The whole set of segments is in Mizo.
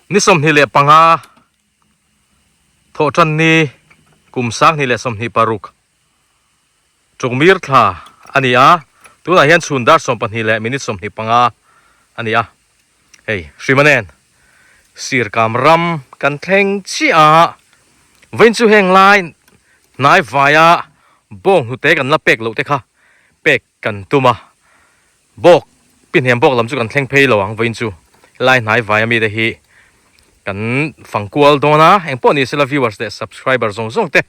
Ni 25 thawhtan ni kum 2026 Tukmir thla a ni a, tunah hian chhun dar 12 leh minute 25 a ni a. Hei Hrima nen Sirkam ram kan thleng chiah a, vawiin chu heng lai hnai vaia bawng hnute kan la pek loh te kha pek kan tum a, bawk pi hniam bawk lam chu kan thleng phei lo ang vawiin chu helai hnai vai ami te hi kan fang kual dawn a, engpawh ni sela viewers leh subscriber zawng zawng te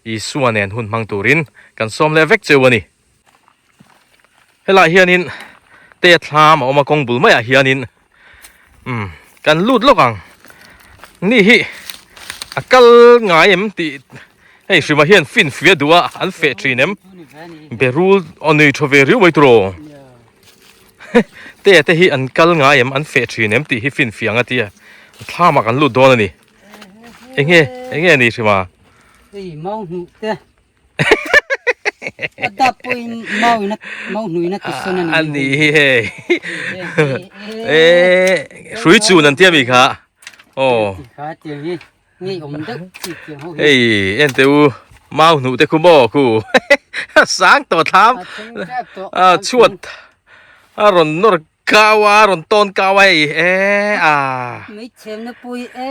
Isua nen hun hmang turin kan sawm leh vek cheu a ni. Helai hianin te thlam a awm a kawng bul maiah hianin umm kan lut lawk ang ni hi a kal ngai em tih hei hrima hian fin fia duh a an feh thin em berul aw nei tha ve riau mai tur aw te te hi an kal ngai em an feh thin em tih hi fin fiang a tia thlamah kan lut dawn a ni enge enge ni hrima hei mau hnuh te A dap pawhin mau in a mau hnuin a tisawn a ni. A ni hi hei. E hrui chun an tia mi kha. Aw. Kha tiang hi ngei awm deuh chi tiang ho hi. Hei en teh u mau hnuh te khu maw khu. Sang tawh thlam. A chhuat a rawn nawr kau a rawn tawn kau a hei e a. Mei chhem na pui e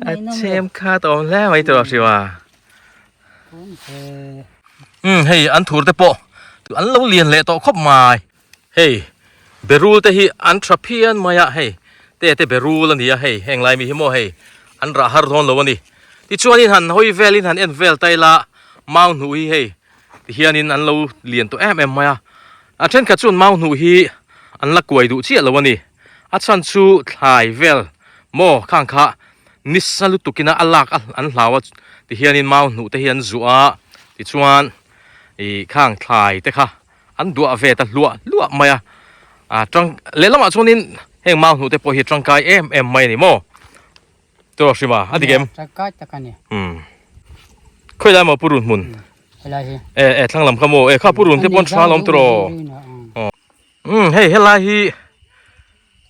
A chhem kha ta awm hle mai tawh hriwa. Umm hei an thur te pawh an lo lian leh tawh khawp mai. Hei berul te hi an tha phian mai a hei te te berul a ni a hei heng lai mi hi maw hei an rah har dawn lo a ni. Tichuanin han hawi velin han en vel ta ila mau hnuh hi hei tihianin an lo lian tawh em em mai a. A thenkhat chuan mau hnuh hi an la kuai duh chiah lo a ni. A chhan chu thlai vel maw khang kha nisa lutuk ina a lak a an hlau a tihianin mau hnuh te hi an zuah a tichuan ih khang thlai te kha an duah ve ta hluah hluah mai a ah tang lehlamah chuanin heng mau hnuh te pawh hi tangkai em em mai a ni maw tawh hrima a dik em tangkai tak a ni umm khawi lai maw purun hmun helai hi e e thlang lam kha maw e kha purun te pawn tha lawm tawh aw. Umm hei helai hi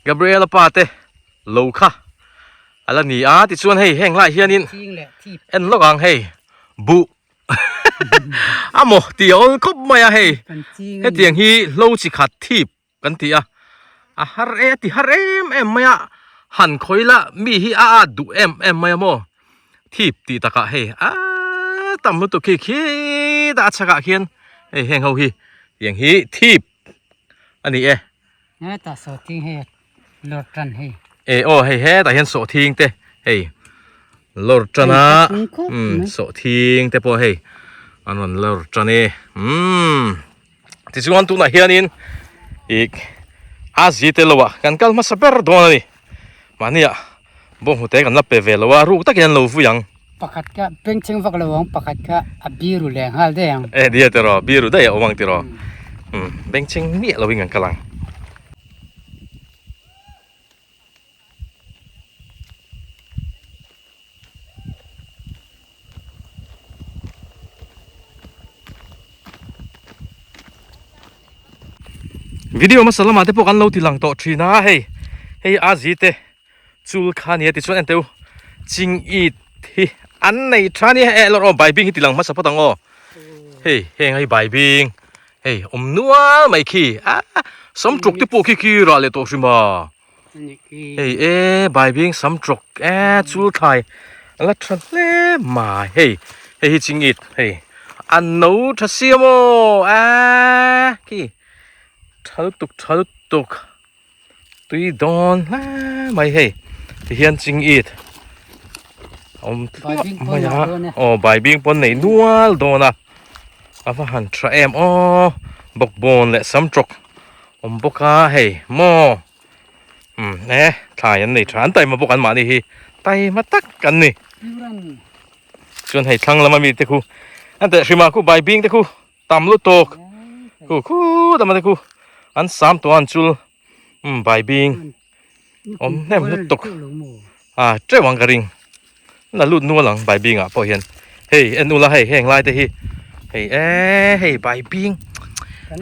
Gabriela pa te lo kha a la ni a tichuan hei heng lai hianin en lawk ang hei buh a maw tih a awl khawp mai a hei hetiang hi hlo chi khat thip kan ti a a har e a ti har em em mai a han khawi la mi hi a at duh em em mai a maw thip tih takah hei aaa tam lutuk khi khitah a chhakah khian hei heng ho hi tiang hi thip. a ni e. Hetah sawhthing hei lawr tan hei. E aw hei hetah hian sawhthing te hei lawr tan a umm sawhthing te pawh hei an rawn lawr tan e umm tichuan tunah hianin ih a zi te lo ah kan kal hmasa ber dawn a ni mahnia bawnghnute kan la pe ve lo a ruk takin an lo vui ang. Pakhat kha bengchheng vak lo ang pakhat kha a biru leh nghal daih ang. E nia tiraw biru daih a awm ang tiraw umm bengchheng miah lo in kan kal ang. Video hmasa lamah te pawh kan lo ti lang tawh thin a hei hei a zi te chul kha a ni a tichuan enteu ching it hi an nei tha a ni eh lawr aw baibing hi ti lang hmasa phawt ang aw hei heng hi baibing hei awm nual mai khi ah sam tawk te pawh khi khi rah leh tawh hrim a hei e baibing sam tawk e chul thlai a la tha hle mai hei hei hi ching it hei a no tha siam aw ah khi tha lutuk tha lutuk. Tui dawn hle mai hei tihian ching it a awm thluah mai a aw baibing pawn nei nual dawn a a va han tha em aw bawkbawn leh samtawk awm bawk a hei maw umm e thlai an nei tha an taima bawk an mahni hi taima tak an ni chuan hei thlang lama mite khu an teh hrim ah khu baibing te khu. Tam lutuk khu khu dama te khu an sam tawh a an chul umm baibing awm hnem lutuk ah teuh ang ka ring la lut nual ang baibing ah pawh hian hei en ula hei heng lai te hi hei eee hei baibing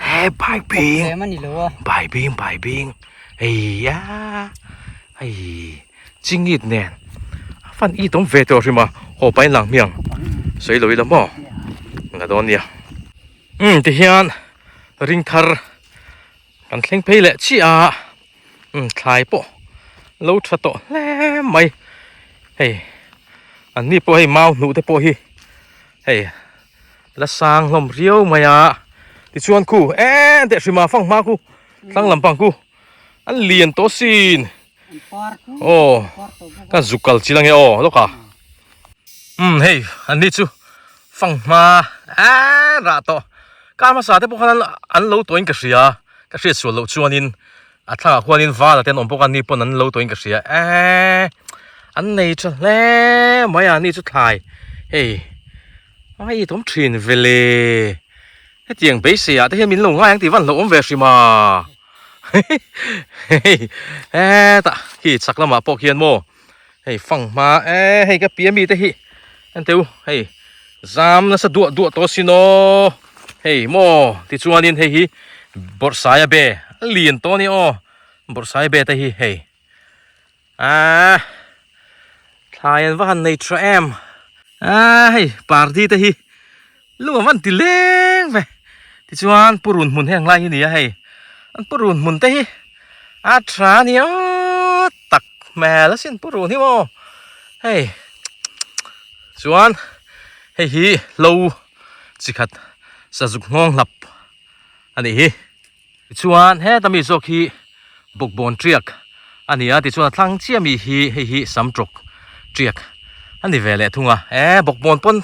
he baibing baibing baibing hei a hei. Chingit nen a fan it awm ve tawh hrim a haw pahin lang hmiang sawi lo ila maw la dawn nia umm tihian ring thar kan thleng phei leh chiah a umm thlai pawh lo tha tawh hle mai hei an ni pawh hei mau hnuh te pawh hi hei la sang hlawm riau mai a tichuan khu eee teh hrima fang hma khu thlang lampang khu an lian tawh sin. Aw ka zuk kal chil ange aw lawk a umm hei an ni chu fanghma eee rah tawh kar hmasa te pawh khan an lo tawh in ka hria ka hriat sual loh chuanin a thlangah khuanin vala te an awm bawk a ni pawn an lo tawh in ka hria eee an nei tha hle mai a ni chu thlai hei a it awm thin vele hetiang beisei ah te hian min lo ngai ang tih van hlauhawm ve hrim a. Hei hetah khi chak lamah pawh khian maw hei fang hma eh hei ka pi ami te hi en teh u hei zam nasa duah duah tawh sin aw hei maw tichuanin hei hi bawrhsaia be a lian tawh a ni aw bawrhsaia be te hi hei Aaa thlai an va han nei tha em aaa hei pardi te hi lung a van ti leng ve tichuan purun hmun heng lai hi ni a hei an purun hmun te hi a tha a nia tak hmel asin purun hi maw hei chuan hei hi hlo chi khat sazuk nghawng hlap a nih hi. Tichuan heta mi zawk hi bawkbawn tiak a ni a, tichuan a thlang chiah mi hi hei hi sam tawk tiak a ni ve leh thung a, eh bawkbawn pawn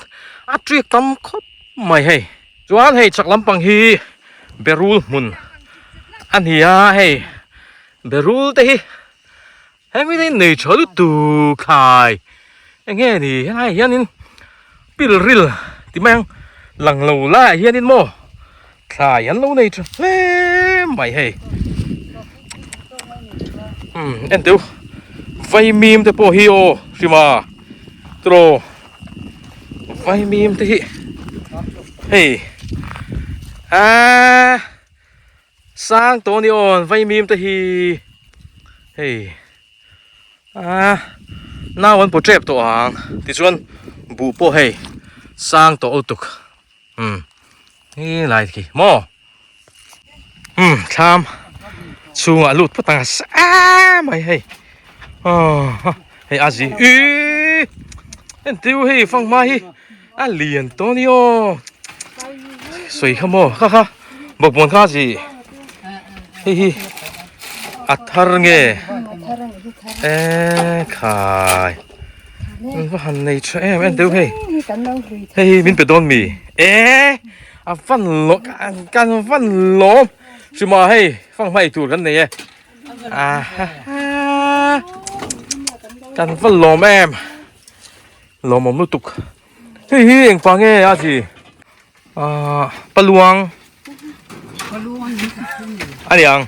a tiak tam khawp mai hei. Chuan hei chak lampang hi berul hmun a ni a, hei berul te hi hemi te hi nei tha lutuk thlai eng nge ni helaiah hianin pilril ti mai ang lang lo laiah hianin maw thlai an lo nei tha hle mai hei umm en teu vaimim te pawh hi aw hrima tiraw vaimim te hi hei aaa. Sang tawh a ni aw vaimim te hi hei ah nau an paw tep tawh ang tichuan buh pawh hei sang tawh lutuk umm hi lai khi maw umm thlam chhungah lut phawt ang a sa mai hei aw hei a zi ih entiu hei fanghma hi. A lian tawh a ni aw sawi kha maw kha kha bawkbawn kha a zi hei hi a thar nge e khai an va han nei tha em em deuh hei hei hi min pe dawn mi e a van lo kan van lawm hrima hei fanghma ei tur kan nei e a ha ha kan va lawm em. Lawmawm lutuk. Hei hi eng pa nge a chi? Ah paluang. A ni ang.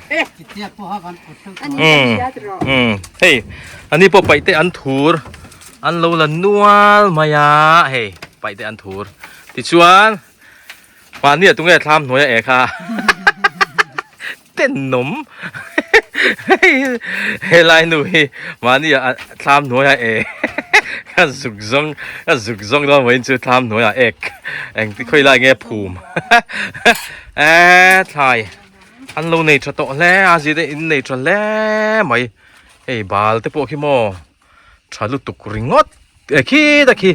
Um um hei ani pawh paih te an thur an lo la nual mai a hei paih te an thur tichuan mahni ah tunge thlam hnuai a e kha tenawm helai nu hi mahni ah thlam hnuai a e ka zuk zawng ka zuk zawng dawn vawiin chu thlam hnuai ah ek eng ti khawi lai nge phum eee thlai an lo nei tha tawh hle a zir te in nei tha hle mai hei bal te pawh khi maw tha lutuk ringawt e khi ta khi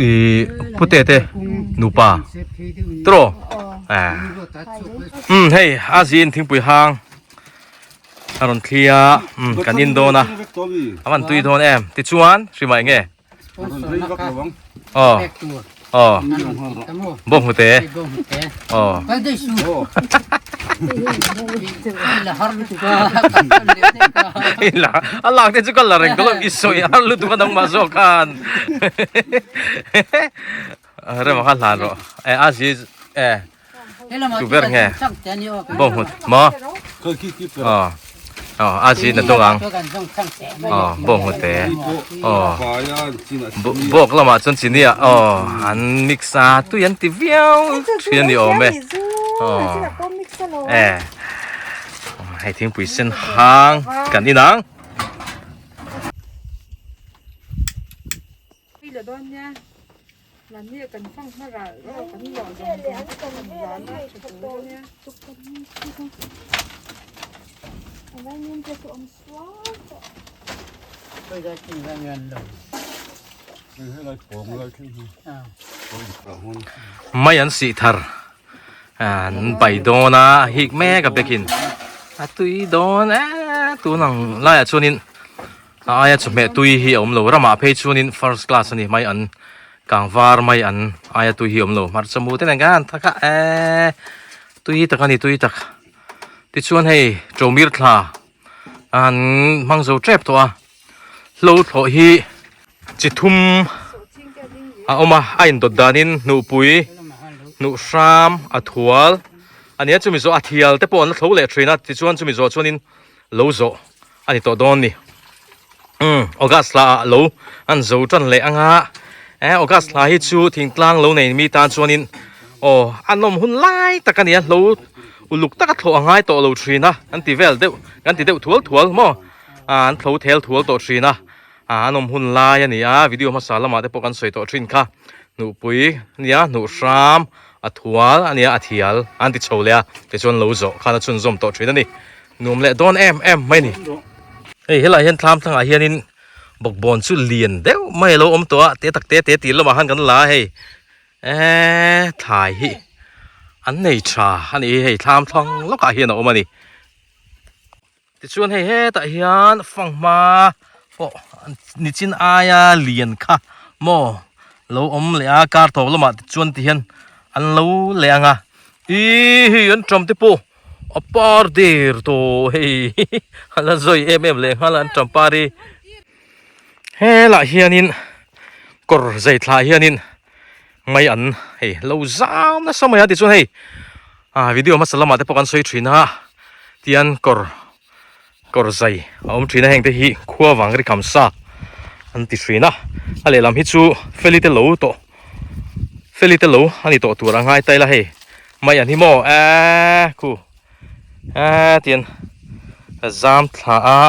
ih pute te nupa tiraw ah umm hei a zin thingpui hang a rawn thli a umm kan in dawn a a van tui dawn em tichuan hrimah eng nge aw aw bawng hnute aw a lak te chu ka la reng tawh lo i sawi har lutuk a nangmah zawk khan rema kha hlan rawh e a zi e tu ber nge bawng hnut maw aw aw a zi na dawng ang aw bawng hnute aw bawk lamah chuan chini ah aw an mix a tui an ti viau thin a ni awm e aw e hei thingpui sen hang kan inang. leh dawn nia. Mahni kan fang hma ral rawh kan luah zawng zawng te kan zan a tha tur ania. Mai an sih thar an pai dawn a hik mek a bekin a tui dawn e tun ang laiah chuanin A aia chawhmeh tui hi a awm lo ramah phei chuanin first class a ni mai an kangvar mai an aia tui hi a awm lo hmarcha mu te nen khan an thak a eee tui tak a ni tui tak tichuan hei chawmir thla an hmang zo tep tawh a hlo thlawh hi chi thum a awm a a indawt danin hnuhpui hnuh hram a thual a nia chumi zawh a thial te pawh an la thlo leh thin a tichuan chumi zawh chuanin lo zawh a ni tawh dawn ni. Umm August hla ah lo an zo tan leh anga eh August hla hi chu thingtlang lo nei mi tan chuanin aw a nawm hun lai tak a ni a hlo uluk taka thlawh a ngai tawh lo thin a an ti vel deuh kan ti deuh thual thual maw ah an thlo thel thual tawh thin a ah a nawm hun lai a ni a video hmasa lamah te pawh kan sawi tawh thin kha hnuhpui a nia hnuh hram a thual a nia a thial an ti chho leh a tichuan lo zawh khan a chhunzawm tawh thin a ni. Nuam leh dawn em em mai ni. Hei helai hian thlam thlangah hianin bawkbawn chu lian deuh mai a lo awm tawh a te tak te te tih lamah khan kan la a hei eee thlai hi an nei tha a ni hei thlam thlang lawkah hian a awm a ni. Tichuan hei hetah hian fanghma pawh nichin aia lian kha maw lo awm leh a kar tawp lamah tichuan tihian an lo leh ang a ih hei an ṭam te pawh. A par der tawh hei a la zawi em em leh nghal a an ṭam par hi. Helah hianin kawr zai thlah hianin mai an hei lo zam nasa mai a tichuan hei ah video hmasa lamah te pawh kan sawi thin a tian kawr kawr zai a awm thin a heng te hi khua vang ri kham sa an ti thin a a lehlam hi chu feli te lo tawh feli te lo a ni tawh tur a ngai ta ila hei mai an hi maw eee khu eee tian a zam thla a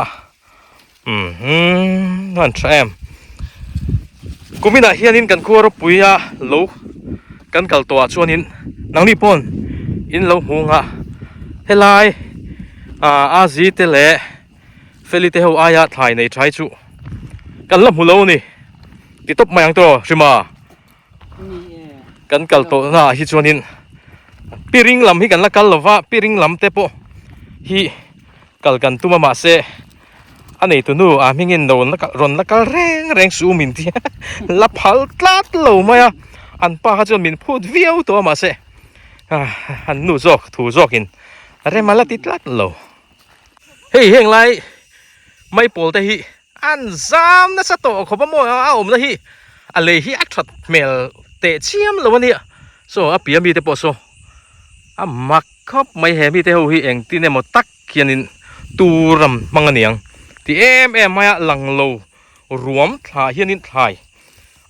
umm an tha em kuminah hianin kan khua ropui a lo kan kal tawh ah chuanin nangni pawn in lo hmu ang a helai ah a zi te leh feli te ho aia thlai nei tha hi chu kan la hmu lo a ni ti tawp mai ang tawh hrima kan kal tawh na ah hi chuanin piring lam hi kan la kal lova piring lam te pawh hi kal kan tum a mahse a neitu nu a hmingin rawn la rawn la kal reng reng suh min ti a la phal tlat lo mai a an pa kha chuan min phut viau tawh a mahse ah an nu zawk thu zawkin rem a la ti tlat lo hei heng lai maipawl te hi an zam nasa tawh khawp a maw a awmna hi a lei hi a that hmel teh chiam lo a nia saw a piah mite pawh saw a mak khawp mai he mite ho hi engtin emaw tak Khianin tur ram hmang a niang ti em em mai a, lang lo ruam thla hianin thlai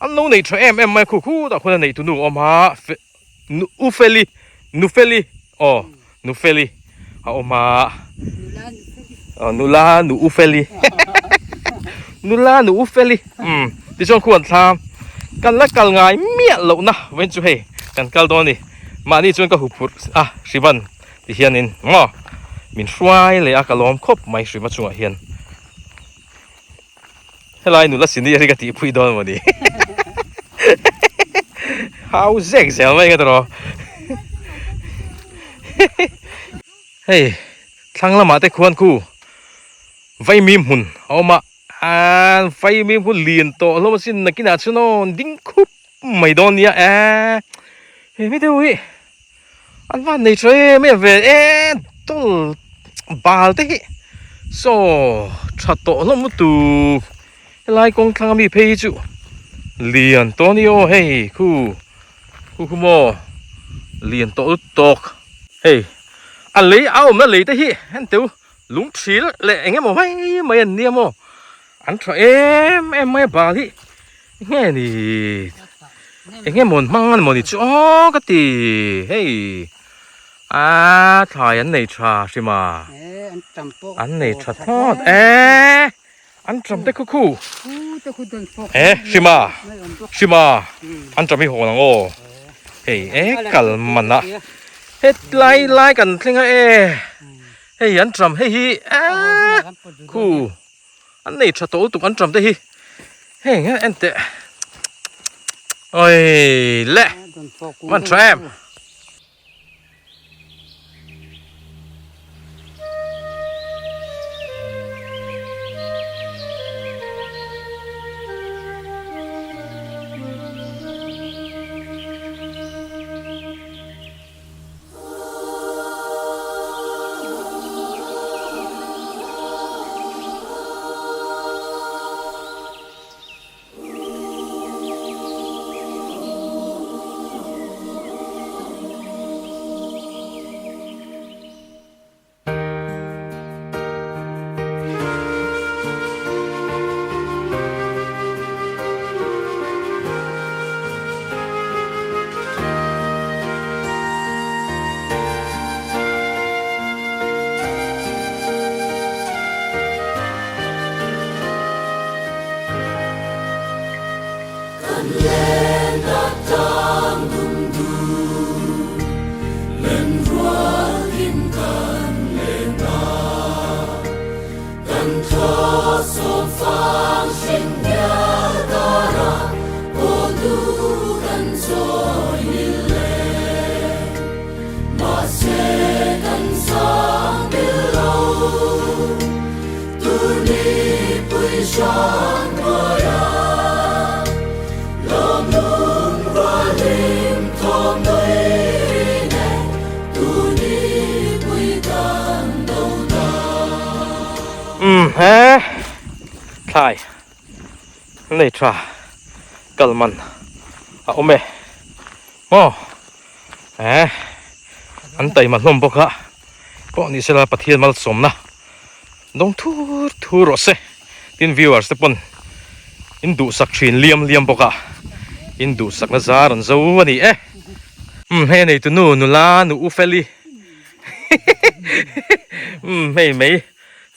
an lo nei tha em em mai a, khu khutah khuan a neih tu nu a awm a, u Feli, nu Feli aw nu Feli a awm a, aw nula nu u Feli nula nu u Feli umm tichuan khu an thla kan la kal ngai miah lohna vawiin chu hei kan kal dawn a ni mahni chuan ka huphurh a hriban. Ti hianin maw min hruai leh a ka lawm khawp mai hrima chungah hian helai nula senior hi ka tih pui dawn mawni hau zek zel mai ka tawh hei thlang lamah te khuan khu vaimim hmun a awm a an vaimim khu lian tawh hlawm asin nakinah chuan aw ding khup mai dawn nia e he mi deuh hi. An van nei tha em em ve e tawlh bal te hi saw tha tawh hlawm lutuk helai kawng thlang ami phei hi chu lian tawh a ni aw hei khu khu khu maw lian tawh lutuk hei a lei a awmna lei te hi en teu lung thil leh eng emaw mai mai an nia maw an tha em em mai a bal hi. Nge ni eng emaw an hmang emaw ni chu aw ka ti hei a thlai an nei tha hrim a an nei tha thlawt e. An ṭam te khu khu. E Hrima Hrima an ṭam hi hawn ang aw. Hei e kal man a. Hetlai lai kan thleng a e. Hei an ṭam hei hi e khu an nei ṭha tawh lutuk an ṭam te hi. Heng en teh. Oi le man ṭha em. Umm he thlai nei tha kal man a awm e maw he an taima hlawm bawk a pawh ni sela Pathian malsawmna dawng thur thur rawh se tin viewers te pawn in duhsak thin liam liam bawk a in duhsakna zar an zo a ni e umm hei a neitu nu nula nu u feli umm hei mai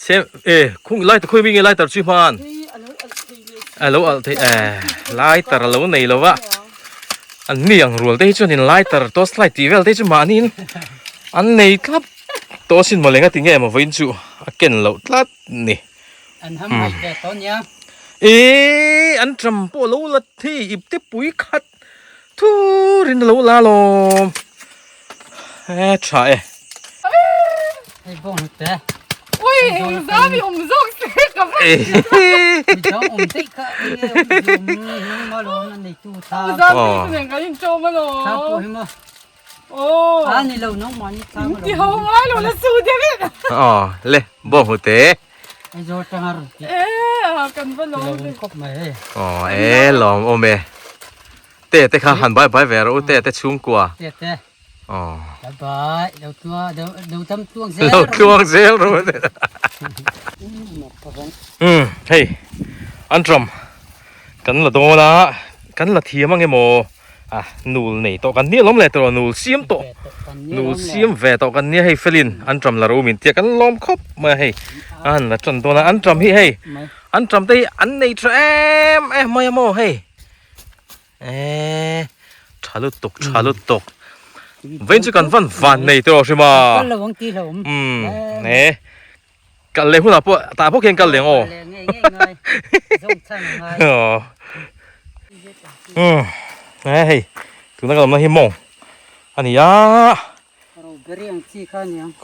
che e khung lai khawi mi nge lighter chu hman a lo alh thei e lighter a lo nei lo va an mi ang rual te hi chuan in lighter torch light tih vel te hi chu mahni in an nei tlat tawh asin mawle nga tinge emaw vawiin chu a ken loh tlat ni an ham haih ve tawh nia e an ṭam pawh a lo la thei ip te pui khat Thurin a lo la lawm e tha e. Hei bawng hnute. Ui engzam i awm zawk se ka va. Midang awm daih kha enge awm nung ma lawm an neitu tha. Zam te chu nen kan inṭawm alawm. Tha pawh hi maw. Aw. A ni lo nang mahni tha ma lawm. Ti ho ngai lo la su deuh in. Aw le bawng hnute. Aizawl tang a rawn tih. E kan va lawm ve. Khawp mai hei. Aw e lawm awm e. Te te kha han bye bye ve rawh u te te chhungkua. Te te. Aw. Bye bye lo tlua lo tam tluang zel. Lo tluang zel rawh u. Um hei an tram kan la dawn a kan la thiam ang emaw. A nul nei tawh kan nia lawm leh tawh nul siam tawh nul siam ve tawh kan nia hei felin an ṭam la ro min tia kan lawm khawp mai a hei an la ṭan dawn a an ṭam hi hei an ṭam te hi an nei ṭha em em mai a maw hei eee ṭha lutuk ṭha lutuk vawiin chu kan van van nei tawh hrim a umm e Kal leh hunah pawh tah bawk hian kal leh ang aw. Umm he hei tuna ka lamna hi mawng a ni a.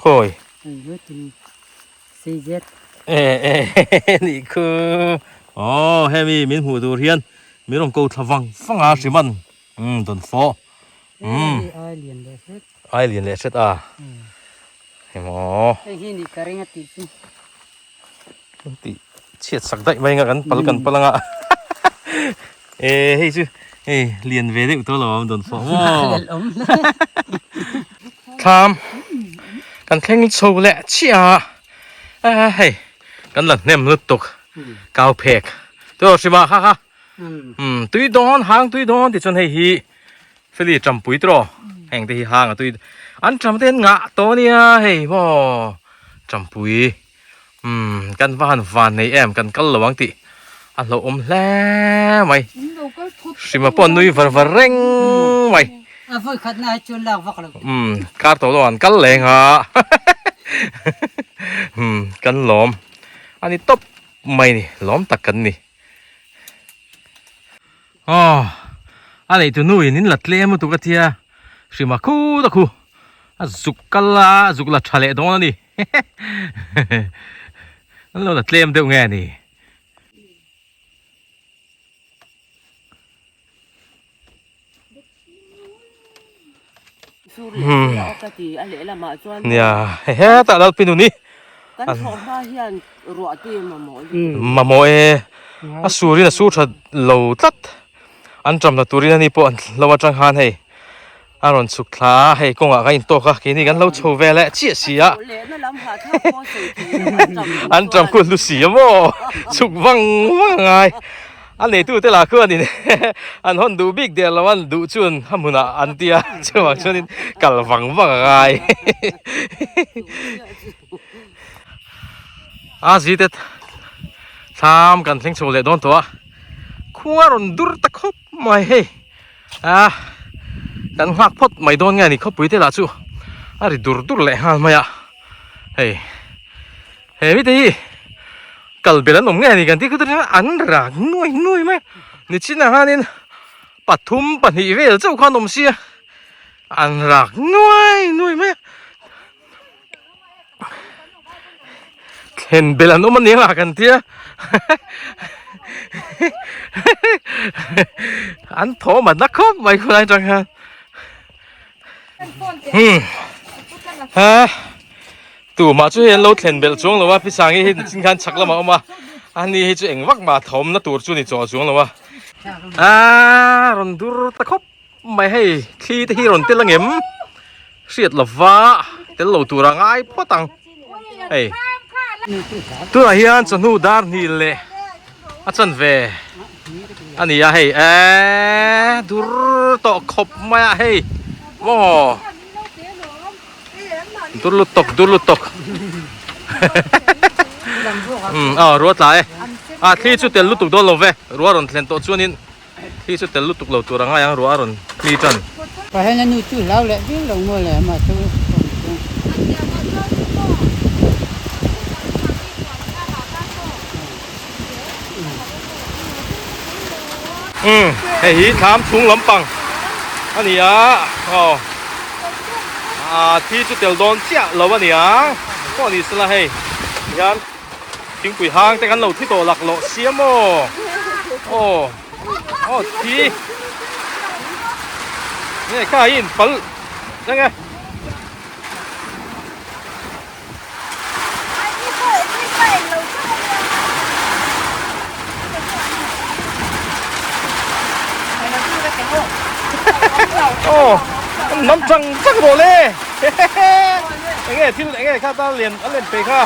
Khawi. E e nih khu aw hemi min hmuh tur hian min rawn ko thla vang vang a hriman umm dawn fawh umm ai lian leh hret a. Emaw. Hei hi ni ka ring a tih chu. Kan tih chhiat sak daih mai anga kan pal kan pal anga. E hei chu hei lian ve deuh tawh lo awm dawn fawh maw. Thlam kan thleng chho leh chiah a hei kan la hnem lutuk kau phek tawh hrim a ha ha. Umm tui dawn hang tui dawn tih chuan hei hi Feli tampui tawh heng te hi hang a tui an tam te an ngah tawh ania hei maw tampui. Umm kan va han van nei em kan kal lo ang tih a hlauhawm hle mai. Hrima pawh nui var var reng mai. A vawi khat na hi chuan lak vak lo. Umm kar tawh lo an kal leng a. Umm kan lawm a ni tawp mai ni lawm tak kan ni. Aw a neih tu nu in in la tlem lutuk a tia hrima khu ta khu a zuk kal a zuk la tha leh dawn a ni. An lo la tlem deuh nge ni. Nia hetah Lalpinu ni. Mamawh e a surin a sur tha lo tlat an ṭamna turin ani pawh an lo aṭang khan hei. A rawn chhuk thla a, hei kawngah kan intawk a, keini kan lo chho ve leh chiah si a. An ṭam khu hlu si a maw? Chhuk vang vang a ngai. A neitute lah khuanin an hawn duh bik der lo a, an duh chuan a hmunah an ti a, chuvang chuanin kal vang vang a ngai. A zite thlam kan thleng chho leh dawn tawh a, khung a rawn dur ta khawp mai hei. A kan nghak phawt mai dawn nge ni khawpui te lah chu a ri dur dur leh nghal mai a hei he mite hi kal bel an awm nge ni kan tih khutu an rak nuai nuai mai nichin ah khanin pathum pahnih vel chauh khan awm sia an rak nuai nuai mai a Thlen bel an awm aniang a kan tia an thawm a na khawp mai khulai atang hian hmm ha tumah chu hei an lo thlen belh chuang lo a pisangi hi chin khan chhak lamah a awm a ani hi chu engvak mah thawmna tur chu ni chaw chuang lo a a rawn dur ta khawp. Mai hei thli te hi rawn tel angem hriat lova tel lo tura ngai phawt ang hei tunah hian chawhnu dar hnih leh a chan ve a ni a hei eee dur tawh khawp mai a hei maw dur lutuk dur lutuk aw ruah tla e a thli chu tel lutuk dawn lo ve ruah rawn thlen tawh chuanin. Thli chu tel lutuk lo tur a ngai ang ruah a rawn thli tan. Pahen a nu chu hlau leh viau lo maw le amah chu awm chu. Umm hei hi thlam chhung lampang a ni a aw ah thli chu tel dawn chiah lo a ni ang pawh ni sela hei hian. Thingpui hang te kan lo thi tawh lak loh sia maw aw aw thi nge kha hi in pal eng e aw nam chang chang rawh le eng nge thil eng nge kha ta lian a len phei kha.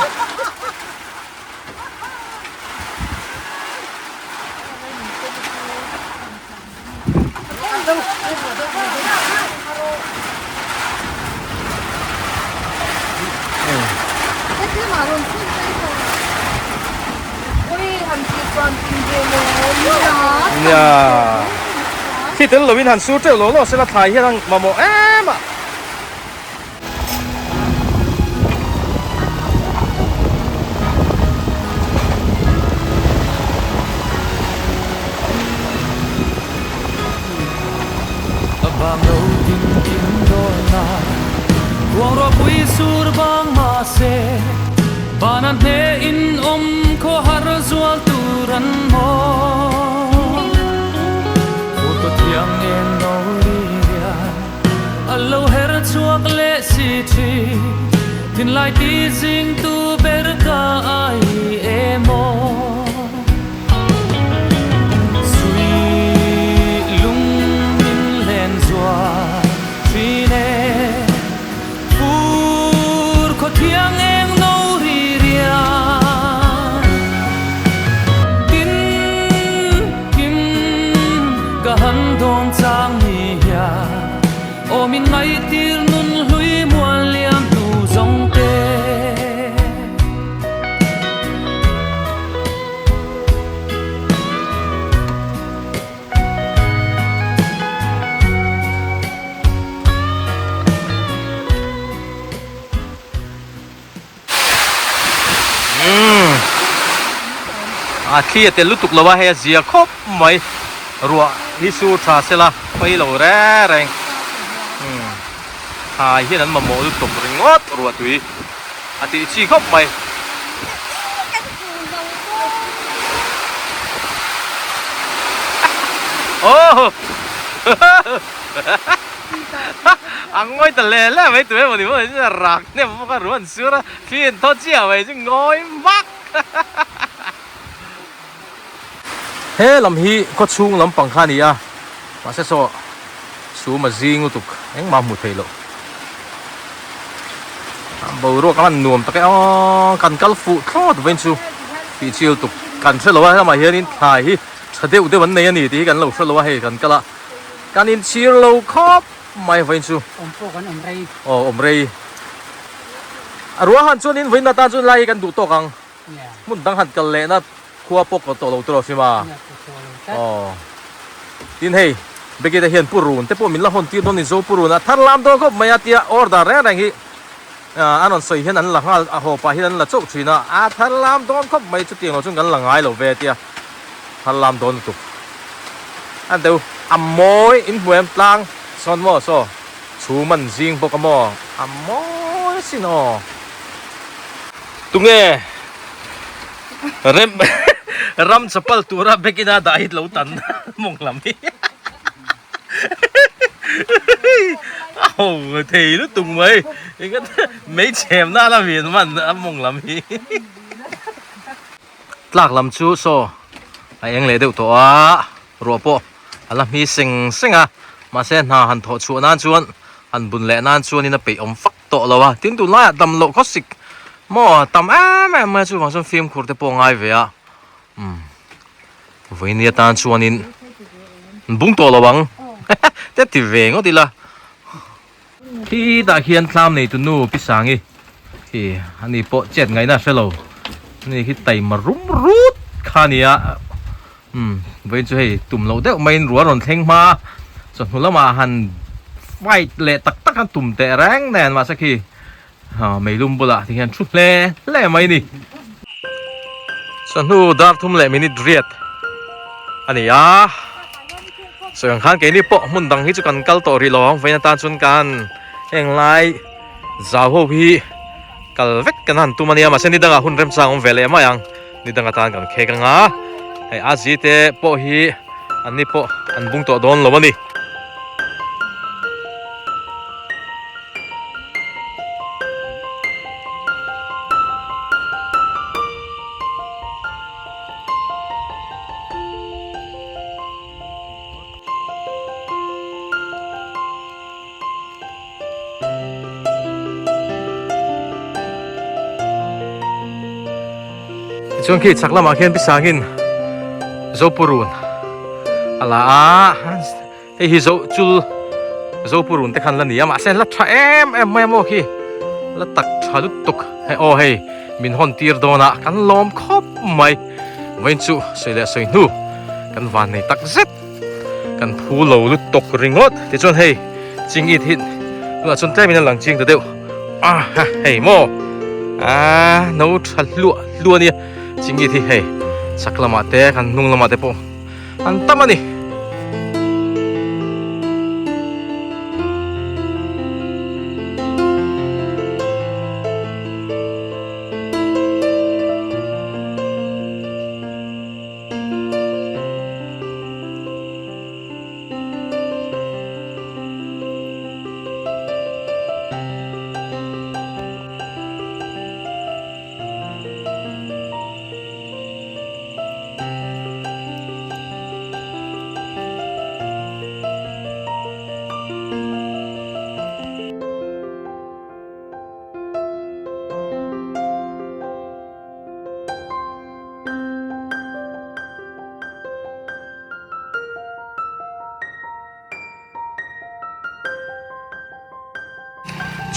Nia khi tel lovin han sur teuh lo lo sela thlai hian ang mamawh em a. A lo her chhuak leh si thin, thinlai ti zing tu ber ka ai emaw. Sui lung min len zual thin e, fur khaw thiang eng no ri rian. Tin kim ka han dawn chang ni hian aw min ngaihtir nun hlui mual liam tu zawng te. A thli a tel lutuk lo a, hei a zia khawp mai. Ruah hi sur tha sela phei lo reng reng. Umm thlai hian an mamawh lutuk ringawt ruah tui a tih chi khawp mai. Aww A ngawi ta leh leh mai tui emawni maw a rak hnem bawk a ruah an sur a thli an thaw chiah mai chu ngawi vak. He lam hi khaw chhung lampang kha a ni a, mahse saw chhum a zing lutuk engmah hmuh theih loh. Boruak a hman nuam tak e aw kan kal fuh thlawt vawiin chu tih chi lutuk kan hre lo a helamah hianin thlai hi tha deuh deuh an nei a ni tih hi kan lo hre lo a hei kan kal a kan inchhir lo khawp mai vawiin chu. Awm pawh kan awm rei. Aw awm rei. A ruah han chuanin vawiin atan chuan lai hi kan duh tawk ang. Hmun dang han kal lehna khua pawh ka tawh lo tur a hrim a. Aw. Tin hei, Becky te hian purun te pawh min la hawn tir dawn ni zo purun a thar lam dawn khawp mai a tia order reng reng hi an rawn sawi hian an la nghal a haw pah hian an la chauh thin a, a thar lam dawn khawp mai chutiang lo chuan kan la ngai lo ve tia thar lam dawn lutuk. An deuh a mawi in hmu em tlang sawn maw saw chhum an zing bawk a maw a mawi sin aw. Tunge rem ram chapal tura bekina dah hi lo tan mawng lam hi a ho thei lutuk mai engati mei chhem nana min man a mawng lam hi tlak lam chu saw a eng leh deuh tawh a ruah pawh a la hmi seng seng a mahse hna han thawh chhuah nan chuan han bun leh nan chuanin a peih awm fak tawh lo a tin tunlaiah dam loh khaw sik maw tam em em mai a chuvang chuan fimkhur te pawh a ngai ve a umm vawiin atan chuanin bung tawh lo ang te ti ve ngawt ila khitah khian tlam nei tu nu pi sangi khi ani pawh chet ngaihna a hre lo ani khi taima rum rut kha a ni a umm vawiin chu hei tum loh deuh maiin ruah rawn thleng hma a chawhnu lamah han fight leh tak tak a tum teh reng nen mahse khi meilum bulah ti hian thu hle hle mai a ni. Chawhnu dar thum leh minute riat a ni a, sawi ang khan keini pawh hmun dang hi chu kan kal tawh rih lo ang vawiin atan chuan kan heng lai zau ho hi kal vek kan han tum a nia mahse ni dangah hun remchang awm ve leh mai ang. Ni dang atan kan khek anga hei a zi te pawh hi an ni pawh an bung tawh dawn lo a ni. Tichuan khi chhak lamah khian pisangin Zopurun a la a, hei hi zo chul Zopurun te khan la ni a mahse la tha em em mai a maw khi la tak tha lutuk hei aw hei min hawn tir dawn a kan lawm khawp mai vawiin chu sawi leh sawi hnu kan van nei tak zet. Kan phu lo lutuk ringawt tichuan hei ching it hi tunah chuan tlemin a lang chiang ta deuh a ha hei maw ah no tha hluah hluah a nia ching it hi hei chhak lamah te kan hnung lamah te pawh an tam a ni.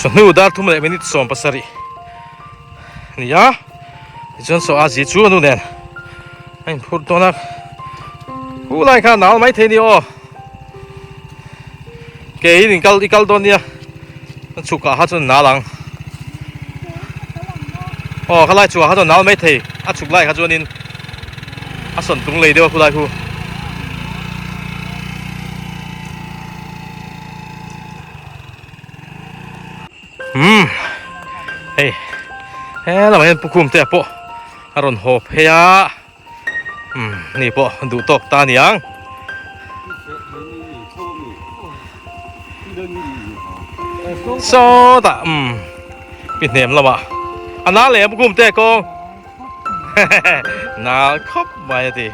Chawhnu dar thum leh minute 17 a ni a tichuan saw a zi chu a nu nen a inphur dawn a khu lai kha nal mai thei a ni aw ke in kal i kal dawn nia a chhuk ah kha chuan nal ang aw khalai chhuah kha chuan nal mai thei a chhuk lai kha chuanin. A sawn tung lei deuh a khulai khu. Umm hei he lamah hian pukhum te pawh a rawn haw phei a umm ni pawh duh tawk ta aniang. Sawtah umm pi hnem lamah a nal leh a pukhum te kawng nal khawp mai a ti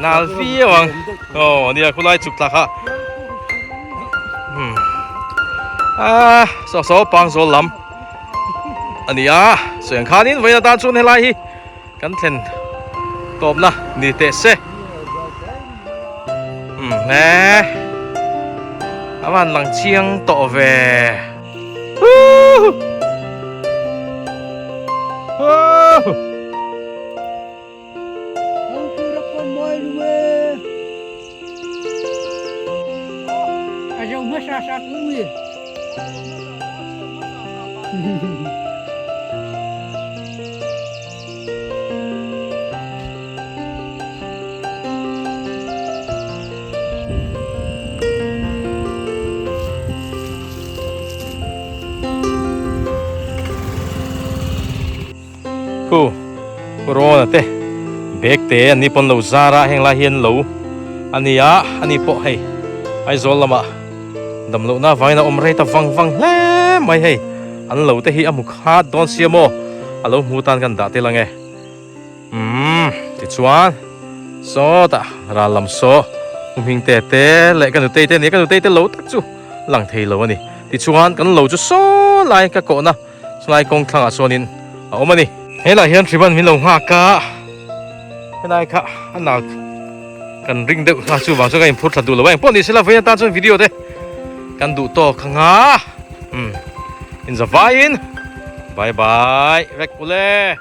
nal viau ang aw nia khulai chuk tla kha ah saw saw pang zawl lam a ni a sawi ang khanin vawiin atan chuan helai hi kan thlen tawpna ni teh se umm hle a van lang chiang tawh ve. Khu Rawna te bag te an ni pawn lo zar a heng lai hian lo a ni a ani pawh hei Aizawl lamah dam lohna avangin a awm rei ta vang vang hle mai hei an lo te hi a hmu khat dawn sia maw a lo hmu tan kan dah tel ang e. Umm tichuan sawtah ral lam saw hmuhming te te leh ka nutei te a ni a ka nutei te lo tak chu lang thei lo a ni tichuan kan lo chu saw lai ka kawhna chulai kawng thlangah chuanin a awm a ni. Helaiah hian hriban min lo nghak a helai kha a nal kan ring deuh kha chuvang chuan ka inphur thla duh lo a engpawh ni sela vawiin atan chuan video te kan duh tawk ang a umm inzavaiin bye bye vek ule.